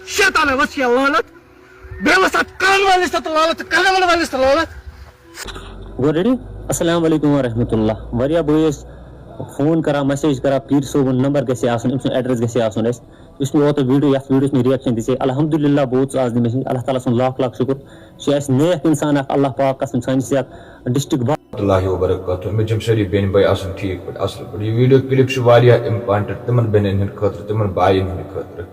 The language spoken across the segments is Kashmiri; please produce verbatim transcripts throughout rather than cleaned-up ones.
شیطانہ وسیع لعنت، بیٚیہِ وَسان کَرَن وٲلِس تہٕ لعنت تہٕ کَرَن وٲلِس تہٕ لعنت۔ گوٚو ریڈی؟ السلام علیکم ورحمۃ اللہ۔ واریاہ بٲے ٲسۍ فون کران، میسیج کران، پیٖر صٲبُن نمبر گژھِ آسُن، أمۍ سُنٛد ایڈریس گژھِ آسُن اَسہِ۔ یُس مےٚ اوترٕ ویڈیو، یَتھ ویڈیوَس مےٚ ریاکشن دِژے، الحمدللہ بوٗز آز نہٕ مےٚ، اللہ تعالیٰ سُنٛد لاکھ لاکھ شُکُر۔ چھُ اَسہِ نیک اِنسان اکھ، اللہ پاک قسم، سٲنِس یَتھ ڈسٹرکٹ اللہ وبرکاتہ۔ مےٚ چھِ یِم سٲری بیٚنہِ بٲے آسان ٹھیٖک پٲٹھۍ، اَصٕل پٲٹھۍ۔ یہِ ویٖڈیو کِلِپ چھِ واریاہ اِمپاٹنٹ تِمَن بیٚنٮ۪ن ہِنٛدِ خٲطرٕ، تِمَن بایَن ہِنٛدِ خٲطرٕ۔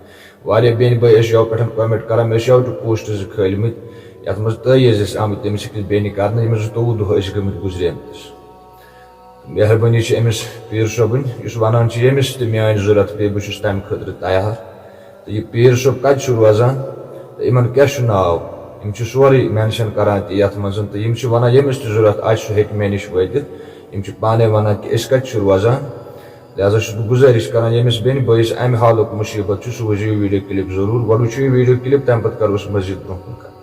واریاہ بیٚنہِ بٲے ٲسۍ یَوٕ پٮ۪ٹھ کامٮ۪نٹ کَران، مےٚ ٲسۍ یَوٕ تہِ پوسٹہٕ زٕ کھٲلۍمٕتۍ، یَتھ منٛز تٲویٖز ٲسۍ آمٕتۍ تٔمِس أکِس بیٚنہِ کَرنہٕ، ییٚمِس زٕتووُہ دۄہ ٲسۍ گٔمٕتۍ گُزریمتِس۔ مہربٲنی چھِ أمِس پیٖر صٲبٕنۍ، یُس وَنان چھِ، ییٚمِس تہِ میٛٲنۍ ضوٚرَتھ پیٚیہِ، بہٕ چھُس تَمہِ خٲطرٕ تیار۔ تہٕ یہِ پیٖر صٲب کَتہِ چھُ روزان؟ تہٕ یِمَن کیٛاہ چھُ ناو؟ یِم چھِ سورُے مینشن کران تہِ یَتھ منٛز، تہٕ یِم چھِ وَنان، ییٚمِس تہِ ضوٚرَتھ آسہِ، سُہ ہیٚکہِ مےٚ نِش وٲتِتھ۔ یِم چھِ پانَے وَنان کہِ أسۍ کَتہِ چھِ روزان۔ لہذا چھُس بہٕ گُزٲرِش کران، ییٚمِس بیٚنہِ بٲیِس اَمہِ حالُک مُصیٖبت چھُ، سُہ وٕچھِ یہِ ویٖڈیو کِلِپ ضروٗر۔ گۄڈٕ وٕچھِو یہِ ویٖڈیو کِلِپ، تَمہِ پَتہٕ کَرو أسۍ مٔزیٖد برٛونٛہہ کُن کَتھ۔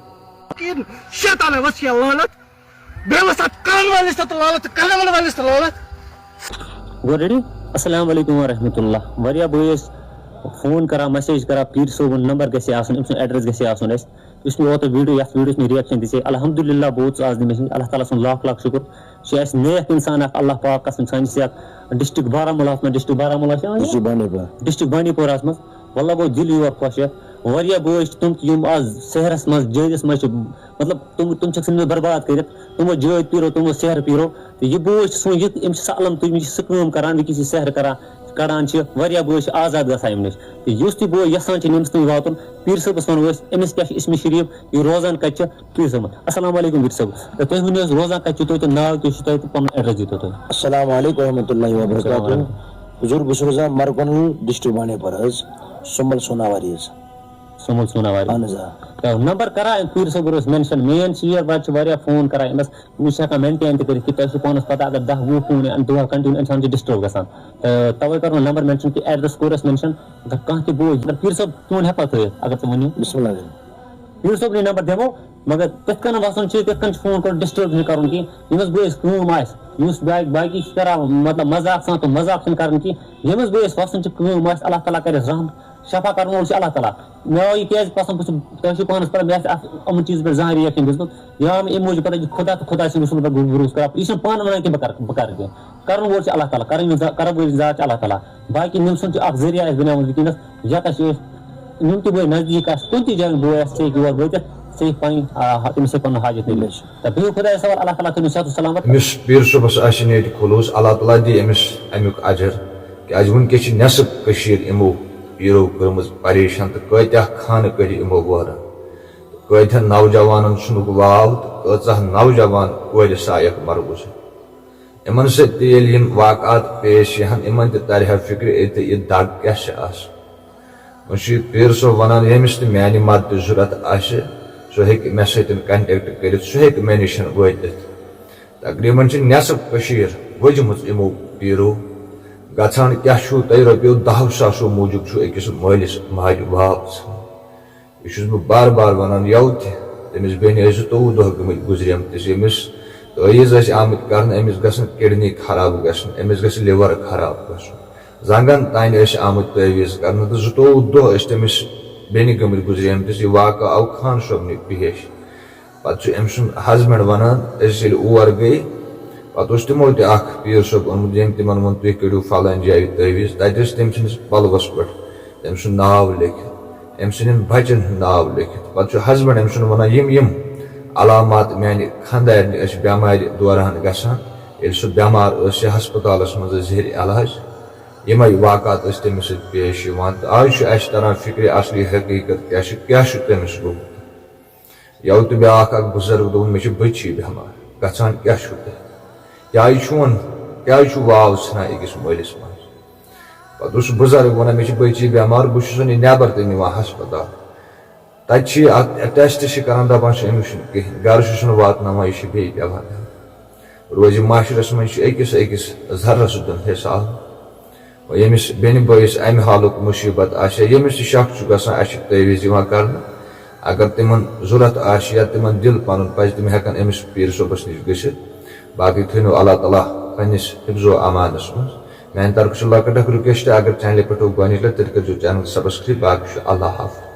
شیطانہ وسیع لعنت، بیٚیہِ وَسان کَرَن وٲلِس تہٕ لعنت تہٕ کَرَن وٲلِس تہٕ لعنت۔ گوٚو ریڈی؟ السلام علیکم ورحمۃ اللہ۔ واریاہ بٲے ٲسۍ فون کران، میسیج کران، پیٖر صٲبُن نمبر گژھِ آسُن، أمۍ سُنٛد ایڈریس گژھِ آسُن اَسہِ۔ یُس مےٚ اوترٕ ویڈیو، یَتھ ویڈیوَس مےٚ ریاکشن دِژے، الحمدللہ بوٗز آز نہٕ مےٚ، اللہ تعالیٰ سُنٛد لاکھ لاکھ شُکُر۔ چھُ اَسہِ نیک اِنسان اَکھ، اللہ پاک قسم، سانِس یَتھ ڈسٹرکٹ بارہمولاہَس منٛز، ڈسٹرکٹ بارہمولا چھِ یِوان یہِ؟ ڈسٹرکٹ بانڈی پورہ۔ ڈسٹرکٹ بانڈی پوراہَس منٛز۔ واللہ گوٚو دِل یور خۄش یَتھ۔ واریاہ بٲے چھِ تِم تہِ، یِم آز سحرَس منٛز، جٲدِس منٛز چھِ، مطلب، تِم، تِم چھِکھ ژھٕنمٕتۍ برباد کٔرِتھ۔ تِمو جٲدۍ پیٖرو، تِمو سحر پیٖرو۔ تہٕ یہِ بوے چھُ سون یہِ، أمِس چھِ سُہ علم، تُہۍ، أمِس چھِ سُہ کٲم کران، وٕنکیٚس یہِ سحر کران، کڑان چھِ، واریاہ بٲے چھِ آزاد گژھان اَمہِ نِش۔ تہٕ یُس تہِ بوے یژھان چھِ أمِس تام واتُن، پیٖر صٲبَس وَنو أسۍ، أمِس کیٛاہ چھِ اسمِ شریٖف، یہِ روزان کَتہِ چھِ، پیٖر صٲبَس۔ السلام علیکم پیٖر صٲب۔ تہٕ تُہۍ ؤنِو حظ، روزان کَتہِ چھِو تُہۍ تہٕ ناو کیٛاہ چھُو تۄہہِ تہٕ پَنُن ایڈریس دِتو تُہۍ۔ السلام علیکم ورحمۃ اللہ وبرکاتہ۔ السلام علیکم۔ حضور، بہٕ چھُس روزان مرکن، ڈسٹرکٹ بانڈی پورہ حظ، سُمبل سوناواری حظ۔ سُمبل سوناواری۔ اہن حظ، آ۔ تہٕ نمبر کران پیٖر صٲب اوس مینشن، مین چھِ یہِ، پَتہٕ چھِ واریاہ فون کران أمِس، یہِ چھِ ہٮ۪کان مینٹین تہِ کٔرِتھ کہِ تۄہہِ چھُو پانَس پَتہ، اگر دَہ وُہ فون یِن دۄہ کنٹِنیو، اِنسان چھُ ڈسٹرب گژھان۔ تہٕ تَوَے کَرُن نمبر مینشن کہِ ایڈریس کوٚر اَسہِ مینشن، اگر کانٛہہ تہِ بوے، اگر پیٖر صٲب چون ہٮ۪کوا تھٲیِتھ، اگر ژٕ ؤنِو۔ بسم اللہ۔ پیٖر صٲبنٕے نمبر دِمو، مگر تِتھ کٔنۍ وَسُن چھُ، تِتھ کٔنۍ چھُ فون کوٚر ڈسٹرب چھُنہٕ کَرُن کینٛہہ، ییٚمِس بٲیِس کٲم آسہِ، یُس باقی، باقی چھِ کران، مطلب، مذاق سان تہٕ مذاق چھُنہٕ کَرُن کینٛہہ، ییٚمِس بٲیِس وَسُن چھُ کٲم آسہِ، اللہ تعالیٰ کَرٮ۪س رحم، شفا کَرَن وول چھُ اللہ تعالیٰ۔ مےٚ آو یہِ کیٛازِ پسنٛد، بہٕ چھُس، تۄہہِ چھُو پانَس پَتہ، مےٚ آسہِ اَتھ یِمَن چیٖزَن پٮ۪ٹھ زانٛہہ ریٹ کِنۍ دِژمٕژ، یا اَمہِ موٗجوٗب پَتہ یہِ خۄدا تہٕ خۄدا سٕنٛدِ رسوٗلَس پٮ۪ٹھ بروسہٕ کران۔ یہِ چھُنہٕ پانہٕ وَنان کہِ بہٕ کَرٕ، بہٕ کَرٕ کینٛہہ۔ کَرَن وول چھُ اللہ تعالیٰ، کَرَن یِم زا-، کَرَن وٲلۍ ذات چھِ اللہ تعالیٰ۔ باقی نِم سُنٛد چھُ اَکھ ذٔریعہٕ اَسہِ بنیومُت وٕنکیٚنَس، یَتھ اَسہِ أسۍ یِم تہِ بٲے نزدیٖک آسہِ، کُنہِ تہِ جایہِ بوے آسہِ، سُہ ہیٚکہِ یور وٲتِتھ، سُہ ہیٚکہِ پَنٕنۍ، آ، تٔمِس ہیٚکہِ پَنُن حاجت نِتھ۔ تہٕ بِہِو خۄدایَس حوالہٕ، اللہ تعالیٰ تھٲینو صحت و سلامت۔ أمِس پیٖر صٲبَس آسہِ نیتہِ خلوٗص، اللہ تعالیٰ دِیہِ أمِس اَمیُک اجر، کیٛازِ وٕنکیٚس چھِ نٮ۪صٕف کٔشیٖر یِمو پیٖرو کٔرمٕژ پریشان، تہٕ کۭتیٛاہ خانہٕ کٔڑۍ یِمو وٲران، تہٕ کۭتیٛاہ نوجوانَن ژھُنُکھ واو، تہٕ کۭژاہ نوجوان کورِ سایَکھ مرگوزٕ۔ یِمن سۭتۍ تہِ ییٚلہِ یِم واقعات پیش یِہن، یِمن تہِ ترِ ہا فِکرِ، اے، تہٕ یہِ دگ کیٛاہ چھِ آسان۔ وۄنۍ چھُ یہِ پیٖر صٲب وَنان، ییٚمِس تہِ میٛانہِ مدتٕچ ضوٚرَتھ آسہِ، سُہ ہیٚکہِ مےٚ سۭتۍ کنٹیکٹ کٔرِتھ، سُہ ہیٚکہِ مےٚ نِش وٲتِتھ۔ تقریٖباً چھِ نٮ۪صٕف کٔشیٖر ؤجمٕژ یِمو پیٖرو۔ گژھان کیٛاہ چھُو تۄہہِ، رۄپیو دَہو ساسو موٗجوٗب چھُو أکِس مٲلِس ماجہِ واو ژھٕنان۔ یہِ چھُس بہٕ بار بار وَنان، یَوٕ تہِ تٔمِس بیٚنہِ ٲسۍ زٕتووُہ دۄہ گٔمٕتۍ گُزریمتِس، ییٚمِس تٲویٖز ٲسۍ آمٕتۍ کرنہٕ، أمِس گژھن کِڈنی خراب گژھٕنۍ، أمِس گژھِ لِور خراب گژھُن۔ زنٛگن تانۍ ٲسۍ آمٕتۍ تٲویٖز کرنہٕ تہٕ زٕتووُہ دۄہ ٲسۍ تٔمِس بیٚنہِ گٔمٕتۍ گُزریمتِس۔ یہِ واقعہٕ آو خان صٲبنہِ پیش۔ پتہٕ چھُ أمۍ سُنٛد ہسبنڈ وَنان، أسۍ ییٚلہِ اور گٔے، پتہٕ اوس تِمو تہِ اکھ پیٖر صٲب اوٚنمُت، ییٚمۍ تِمن ووٚن، تُہۍ کٔڑِو فلٲنۍ جایہِ تٲویٖز۔ تَتہِ ٲسۍ تٔمۍ سٕنٛدِس پلوَس پٮ۪ٹھ تٔمۍ سُنٛد ناو لیکھِتھ، أمۍ سٕنٛدٮ۪ن بچن ہُنٛد ناو لیکھِتھ۔ پتہٕ چھُ ہسبنڈ أمۍ سُنٛد وَنان، یِم یِم علامات میانہِ خانٛدارنہِ ٲسۍ بٮ۪مارِ دوران گژھان، ییٚلہِ سُہ بٮ۪مار ٲس یا ہسپتالس منٛز ٲس زیٖرِ علاج، یِمے واقعات ٲسۍ تٔمِس سۭتۍ پیش یِوان۔ تہٕ آز چھُ اَسہِ تران فِکرِ اصلی حقیٖقت کیٛاہ چھِ، کیٛاہ چھُ تٔمِس گوٚمُت۔ یَوٕ تہٕ بیٛاکھ اَکھ بُزرگ دوٚپُن، مےٚ چھِ بٔچی بٮ۪مار، گژھان کیٛاہ چھُو تۄہہِ؟ کیٛازِ چھُون، کیٛازِ چھُو واو ژھٕنان أکِس مٲلِس منٛز؟ پَتہٕ اوس سُہ بُزرگ وَنان، مےٚ چھِ بٔچی بٮ۪مار، بہٕ چھُسَن یہِ نٮ۪بر تہِ نِوان ہسپتال۔ تَتہِ چھِ یہِ اَتھ ٹیسٹ چھِ کران، دَپان چھِ أمِس چھُنہٕ کِہیٖنۍ، گرٕ چھُسَن واتناوان، یہِ چھِ بیٚیہِ پٮ۪وان۔ روزِ معاشرس منٛز چھُ أکِس أکِس ذرس دیُن حساب۔ ییٚمِس بیٚنہِ بٲیِس اَمہِ حالُک مُصیٖبت آسہِ، یا ییٚمِس تہِ شک چھُ گژھان، اَسہِ چھِ تٲویٖز یِوان کرنہٕ، اگر تِمن ضوٚرتھ آسہِ یا تِمن دِل پنُن پزِ، تِم ہٮ۪کن أمِس پیٖر صٲبس نِش گٔژھِتھ۔ باقٕے تھٲینو اللہ تعالیٰ پننِس حفظ و امانس منٛز۔ میانہِ طرفہٕ چھِ لۄکٕٹ اکھ request، اگر چینلہِ پٮ۪ٹھ چھِو گۄڈٕنِچ لٹہِ، تیٚلہِ کٔرۍزیو چینل subscribe۔ باقٕے چھُ اللہ حافظ۔